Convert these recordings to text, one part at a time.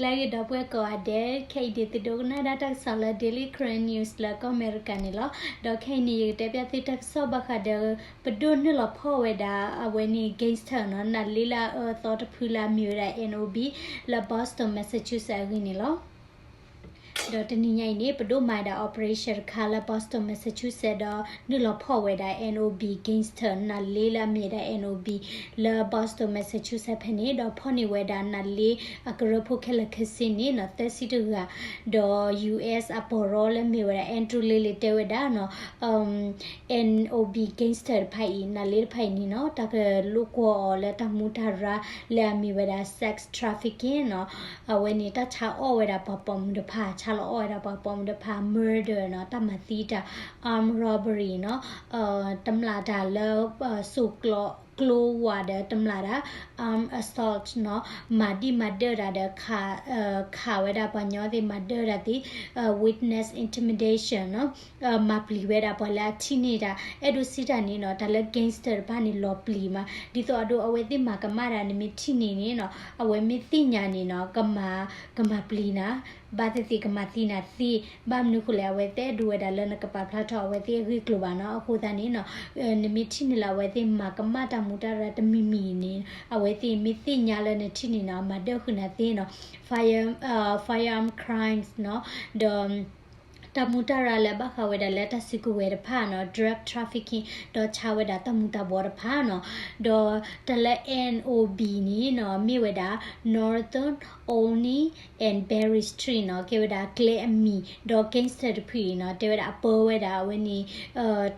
လၢဂ့ၤ ဒီပုၢ်ဝဲၢ်ကိးဂၤဒဲး, ခဲအံၤဒုး သုဒိကနၣ်ဒၣ်တၢ်ကစီၣ်လၢ Daily Karen News လၢကီၢ်အမဲရကၤန့ၣ်လီၤ. ဒီးခဲအံၤန့ၣ် ယကတဲပျၢ်သုတၢ်ကစီၣ်ဘၣ်ဃးဒီး ပဒိၣ်နုာ်လီၤဖီၣ်ဝဲဒၣ် အဝဲန့ၣ် gangster နီၤ, နးလ့လၢအအၢအသီတဖုလၢအမ့ၢ်ဝဲဒၣ် N O B လၢ Boston Massachusetts အဂ့ၢ်န့ၣ်လီၤ. ဒီးတနံၤညါအံၤန့ၣ် ပဒိၣ်မၤဝဲဒၣ် operation တခါလၢ Boston Massachusetts ဒီးနုာ်လီၤဖီၣ်ဝဲဒၣ် N O B gangster နးလ့လၢအမ့ၢ်ဝဲဒၣ် N O B လၢ Boston Massachusetts ဖဲန့ၣ်, ဒီးဖီၣ်န့ၢ်ဝဲဒၣ်နးလ့အကရၢဖိခဲလၢာ်ခဲဆ့န့ၣ်နီၤ သၢဆံတဂၤ, ဒီး U S အပီၢ်ရီလၢမ့ၢ်ဝဲဒၣ် Andrew Lily တဲဝဲဒၣ်နီၤ N O B gangster တဖၣ်အံၤ နးလ့တဖၣ်အံၤန့ၣ်နီၤ တၢ်ကလိကွီၢ်အီၤလၢတၢ်မူတၢ်ရၢလၢအမ့ၢ်ဝဲဒၣ် sex trafficking နီၤ, အဝဲန့ၣ် တၢ်ဆါအီၣ်ဝဲဒၣ်ပှၤပိာ်မုၣ်တဖၣ်, ဆါလီၤအီၣ်ဝဲဒၣ်ပှၤပိာ်မုၣ်တဖၣ်, murder နီၤ, တၢ်မၤသံတၢ်, armed robbery နီၤ, တမျၢ်တၢ်လၢ စိာ်ကျိဝးဒီးတမျၢ်တၢ်, armed assault နီၤ, မၤဒံၣ်မၤဒၢၣ်တၢ်ဒီး ခးဝဲဒၣ်ပှၤညီသ့ၣ် မၤဒၢၣ်တၢ်သ့, witness intimidation နီၤ, မၤပျံၤဝဲဒၣ်ပှၤလၢအထံၣ်န့ၢ်တၢ်, အဲၣ်ဒိးစံးတၢ်န့ၣ်နီၤ တၢ်လၢ gangster တဖၣ်န့ၣ် လီၤပျံၤမး, ဒ်သိးအဒိ အဝဲသ့ၣ်မၤကမၣ်တၢ် နမ့ၢ်ထံၣ်န့ၢ်န့ၣ်နီၤ အဝဲမ့ၢ်သ့ၣ်ညါန့ၣ်နီၤ ကမၤပျံၤနၤ, ဘၣ်သ့ၣ်သ့ၣ်ကမၤသံနၤသ့, ဘၣ်မနုၤဃိလဲၣ် အဝဲသ့ၣ်အဲၣ်ဒိးဝဲဒၣ်လၢနကပာ်ဖျါထီၣ်အဝဲသ့ၣ်အဂ့ၢ်အကျိၤဘၣ်နီၤ, အဃိသတးန့ၣ်နီၤ နမ့ၢ်ထံၣ်န့ၢ်လၢအဝဲသ့ၣ်မၤကမၣ်တၢ်မူတၢ်ရၢတမံၤမံၤန့ၣ် အဝဲသ့ၣ်မ့ၢ်သ့ၣ်ညါလၢနထံၣ်န့ၢ်နီၤ အမၤဒၢၣ်ဃုာ်နၤသ့နီၤ, fire, firearm crimes နီၤ, ဒီး တၢ်မူတၢ်ရၢလၢဘၣ်ဃးဝဲဒၣ်လၢတၢ်စုကဝဲၤတဖၣ်နီၤ drug trafficking ဒီးဆါဝဲဒၣ်တၢ်မူၤတၢ်ဘှီးတဖၣ်နီၤ, ဒီးတၢ်လၢ N O B န့ၣ်နီၤ မ့ၢ်ဝဲဒၣ် Northern Olney and Berry Street နီၤ ကဲဝဲဒၣ်ကျဲအမံၤ, ဒီး gangster တဖုအံၤနီၤ တဲဝဲဒၣ်အပၢဝဲဒၣ်အဝဲန့ၣ်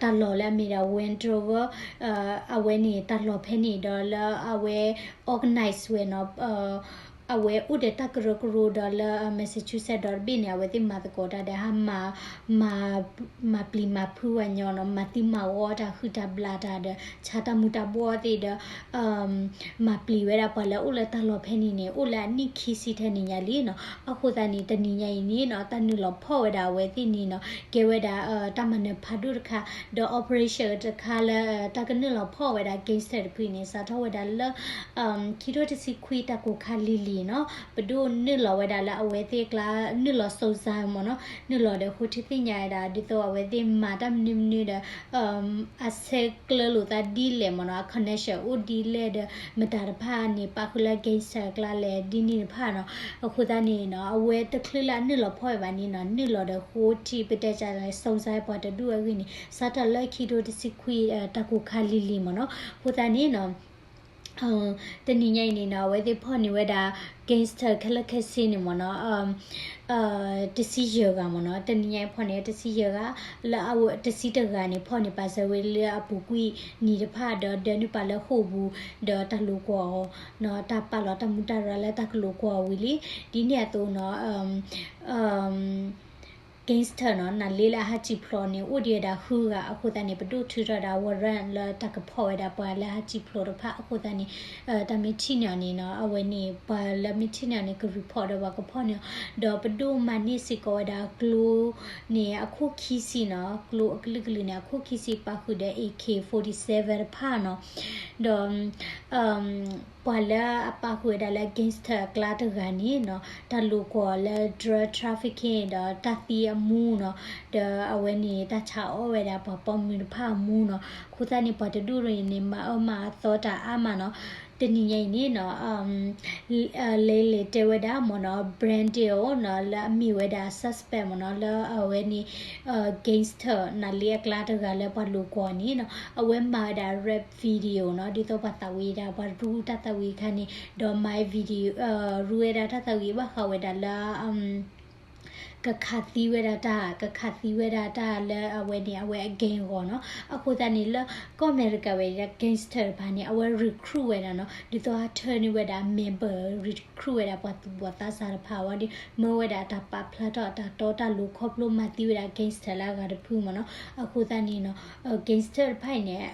တၢ်လီၢ်လၢအမ့ၢ်ဒၣ် Wind Rover အဝဲန့ၣ်တၢ်လီၢ်ဖဲန့ၣ်ဒီးလၢအဝဲ organize ဝဲနီၤ အဝဲအိၣ်ဒီးတၢ်ကရၢကရိဒီးလၢ Massachusetts ဒီတဘ့ၣ်န့ၣ် အဝဲသ့ၣ်မၤသကိးတၢ်ဒီးဟးမၤ မၤပျံၤမၤဖုးဝဲညီနီၤ မၤသံမၤဝီတၢ်ဟုၣ်တၢ်ဘျးတၢ်ဒီး ဆါတၢ်မူၤတၢ်ဘှီးသ့ၣ်ဒီး မၤပျံၤဝဲဒၣ်ပှၤလၢအိၣ်လၢတၢ်လီၢ်ဖဲန့ၣ်န့ၣ် အိၣ်လၢအနံၣ်ခံဆံထဲန့ၣ်ညါလံနီၤ. အဃိသတးန့ၣ် တနံၤညါအံၤန့ၣ်နီၤ တၢ်နုာ်လီၤဖီၣ်ဝဲဒၣ်အဝဲသ့ၣ်န့ၣ်နီၤ ကဲဝဲဒၣ် တၢ်မၤနၢၤဖးဒိၣ်တခါ ဒီး operation တခါလၢ တၢ်ကနုာ်လီၤဖီၣ်ဝဲဒၣ် gangster တဖုန့ၣ် စးထီၣ်ဝဲဒၣ်လၢ ခံထိတဆံခွံတၢ်ကိၢ်ခါလံၤလံၤနီၤ ပဒိၣ်နုာ်လီၤဝဲဒၣ်လၢအဝဲသ့ၣ်အကျါ နုာ်လီၤစုံစမ်းမ့ၢ်နီၤ နုာ်လီၤဒီးဃိထံသ့ၣ်ညါဝဲဒၣ် ဒ်သိးအဝဲသ့ၣ်မၤတၢ်မနုၤမနုၤဒီး အဆဲးကျၢလိာ်သးဒ်လဲၣ်မ့ၢ်နီၤ အ connection အိၣ်ဒ်လဲၣ်ဒီး မတၤတဖၣ်န့ၣ် ပာ်ဃုာ်လၢ gangster အကျါလဲၣ် ဒ်န့ၣ်တဖၣ်နီၤ. အဃိသတးန့ၣ်နီၤ အဝဲတချုးလၢအနုာ်လီၤဖီၣ်ဝဲဘၣ်န့ၣ်နီၤ နုာ်လီၤဒီးဃိထံပတဲကလဲၣ် စုံစမ်းပှၤတဒူၣ်အဂ့ၢ်န့ၣ် စးထီၣ်လၢခံထိတဆံခွံ တၢ်ကိၢ်ခါလံၤလံၤမ့ၢ်နီၤ. အဃိသတးန့ၣ်နီၤ တနံၤညါအံၤန့ၣ်နီၤ အဝဲသ့ၣ်ဖီၣ်န့ၢ်ဝဲဒၣ် gangster ခဲလၢာ်ခဲဆ့န့ၣ်မ့ၢ်နီၤ တဆံယဲၢ်ဂၤမ့ၢ်နီၤ တနံၤညါအံၤဖီၣ်န့ၢ်တဆံယဲၢ်ဂၤ လၢအဝဲတဆံတဂၤန့ၣ် ဖီၣ်န့ၢ်ပာ်စၢၤဝဲလၢအပူၤကွံာ်နံၤတဖၣ်ဒီး ဒၢနုာ်ပာ်လၢဃိာ်ပူၤ ဒီးတၢ်လိာ်ကွီၢ်အီၤနီၤ တၢ်ပာ်လီၤတၢ်မူတၢ်ရၢလၢတၢ်ကလိာ်ကွီၢ်အီၤဝံၤလံ ဒ်န့ၣ်အသိးနီၤ gangster နီၤ နၤလ့လၢအဟးစံၣ်ဖျိးန့ၣ် အိၣ်ဒံးဝဲဒၣ်ဃုဂၤ အဃိသတးန့ၣ် ပဒိၣ်ထုးထီၣ်ဒၣ် warrant လၢတၢ်ကဖီၣ်ဝဲဒၣ်ပှၤလၢဟးစံၣ်ဖျိးတဖၣ် အဃိသတးန့ၣ် တၢ်မ့ၢ်ထံၣ်န့ၢ်အီၤန့ၣ်နီၤ အဝဲန့ၣ် ပှၤလၢမ့ၢ်ထံၣ်န့ၢ်အီၤန့ၣ် က report ဒီးပှၤကဖီၣ်န့ၢ်အီၤ ဒီးပဒိၣ်မၤန့ၢ်စ့ၢ်ကီးဝဲဒၣ်ကျိန့ၣ် အခိၣ်ခံဆံနီၤ ကျိအကလုာ်ကလုာ်န့ၣ် အခိၣ်ခံဆံပာ်ဃုာ်ဒီး A K forty-seven တဖၣ်နီၤ ဒီး ပှၤလၢအပာ်ဃုာ်ဝဲဒၣ်လၢ gangster အကျါတဂၤန့ၣ်နီၤ တၢ်လိာ်ကွီၢ်လၢ drug trafficking ဒီးတၢ်သံအမူနီၤ ဒီးအဝဲန့ၣ် တၢ်ဆါအီၣ်ဝဲဒၣ်ပှၤပိာ်မုၣ်တဖၣ်အမူနီၤ အဃိသတးန့ၣ် ပှၤတဒူၣ်န့ၣ် မၤအၢမၤအသီတၢ်အါမးနီၤ တနံၤညါအံၤန့ၣ်နီၤ လဲၤလဲၤတဲဝဲဒၣ် မ့ၢ်နီၤ Brandon နီၤ လၢအမ့ၢ်ဝဲဒၣ် suspect မ့ၢ်နီၤ လၢအဝဲန့ၣ် gangster နၤလ့အကျါတဂၤလၢပှၤလိာ်ကွီၢ်န့ၣ်နီၤ အဝဲမၤဝဲဒၣ် rap video နီၤ ဒ်သိးပှၤသးဝံၣ်ဒၣ် ပှၤရူတၢ်သးဝံၣ်အခါန့ၣ် ဒီးမၤ video ရူဝဲဒၣ်တၢ်သးဝံၣ်ဘၣ်ဃးဝဲဒၣ်လၢ ကခးသံဝဲဒၣ်တၢ် ကခးသံဝဲဒၣ်တၢ်လၢအဝဲန့ၣ် အဝဲအ gang အဂီၢ်နီၤ အဃိသတးန့ၣ် လၢကီၢ်အမဲရကၤဝဲဒၣ် gangster တဖၣ်န့ၣ် အဝဲ recruit ဝဲဒၣ်နီၤ ဒ်သိးအ turn န့ၢ်ဝဲဒၣ် member recruit ဝဲဒၣ်ပှၤသူၣ်ဘီၣ်သးစၢ်တဖၣ်ဝဲဒီး မၢဝဲဒၣ်တၢ်ပာ်ဖျါထီၣ်တၢ်တီတၢ်လိၤခီဖျိမၤသံဝဲဒၣ် gangster လၢအဂၤတဖုမ့ၢ်နီၤ အဃိသတးန့ၣ်နီၤ gangster တဖၣ်အံၤန့ၣ်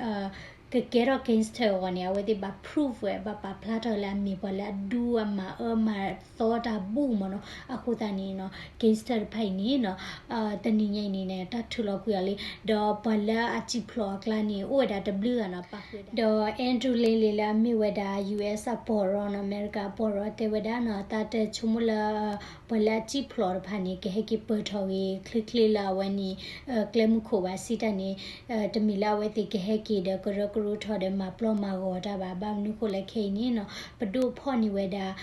က ကကဲထီၣ် gangster အဂီၢ်န့ၣ် အဝဲသ့ၣ်ဘၣ် prove ဝဲ ဘၣ်ပာ်ဖျါထီၣ်လၢအမ့ၢ်ပှၤလၢအဒူအမၤအၢမၤသီတၢ်ဘူၣ်မ့ၢ်နီၤ. အဃိသတးန့ၣ်နီၤ gangster တဖၣ်အံၤန့ၣ်နီၤ တနံၤညါအံၤန့ၣ်န့ၣ် တၢ်ထုးလီၤကွံာ်အီၤလံ. ဒီးပှၤလၢအစံၣ်ဖျိးအကျါန့ၣ် အိၣ်ဝဲဒၣ်တဘျုးဂၤနီၤ ပာ်ဃုာ်ဒီး Andrew Leley လၢအမ့ၢ်ဝဲဒၣ် US အပီၢ်ရီနီၤ အမဲရကၤအပီၢ်ရီ တဲဝဲဒၣ်နီၤ တၢ်တဆိကမိၣ်လၢ ပှၤလၢအစံၣ်ဖျိးတဖၣ်န့ၣ် ကဟဲက့ၤပၢၢ်ထီၣ်ဂ့ၤ ချ့ချ့လၢအဝဲန့ၣ် ကျဲမုၢ်ခိၣ်ဘၣ်စံးတၢ်န့ၣ် တမ့ၢ်လၢအဝဲသ့ၣ်ကဟဲက့ၤဒီးကရၢကရိထီၣ်ဒီးမၤပျီမၤဂီၤတၢ်ဘၣ်. ဘၣ်မနုၤဃိလဲၣ်ခဲအံၤန့ၣ်နီၤ ပဒိၣ်ဖီၣ်န့ၢ်ဝဲဒၣ်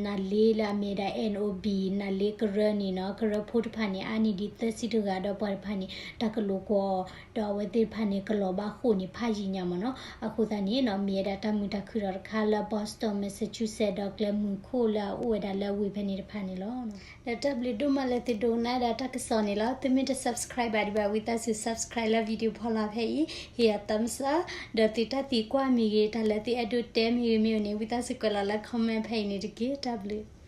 နၤလ့လၢအမ့ၢ်ဒၣ် NOB နၤလ့ကရၢန့ၣ်နီၤ ကရၢဖိတဖၣ်န့ၣ် အါန့ၢ်ဒံးသၢဆံတဂၤဒီးပှၤတဖၣ်န့ၣ် တၢ်ကလိာ်ကွီၢ် ဒီးအဝဲသ့ၣ်တဖၣ်န့ၣ် ကလီၤဘၣ်ဃိၣ်န့ၣ်ဖးယံာ်ညါမ့ၢ်နီၤ. အဃိသတးန့ၣ်နီၤ မ့ၢ်ဝဲဒၣ်တၢ်မုာ်တၢ်ခုၣ်ထီၣ်တခါလၢ Boston Massachusetts ဒီးကျဲမုၢ်ခိၣ်လၢအအိၣ်ဝဲဒၣ်လၢဝ့ၢ်ဖဲန့ၣ်တဖၣ်န့ၣ်လီၤ. ဒီးတၢ်ဘျုးဒိၣ်မးလၢသုဒိကနၣ်ဒၣ်တၢ်ကစီၣ်န့ၣ်လီၤ. သုမ့ၢ်တ subscribe ဘၣ်ဒံးဘၣ် ဝံသးစူၤ subscribe လၢ video ဖီလာ်ဖဲအံၤ ဟ့ၣ်ယၤ thumbs up ဒီးသုတၢ်သံကွၢ်မ့ၢ်ဂ့ၤ တၢ်လၢသုအဲၣ်ဒိးတဲမ့ၢ်ဂ့ၤမ့ၢ်အိၣ်န့ၣ် ဝံသးစူၤကွဲးလီၤလၢ comment ဖဲအံၤန့ၣ်တက့ၢ်. တၢ်ဘျုး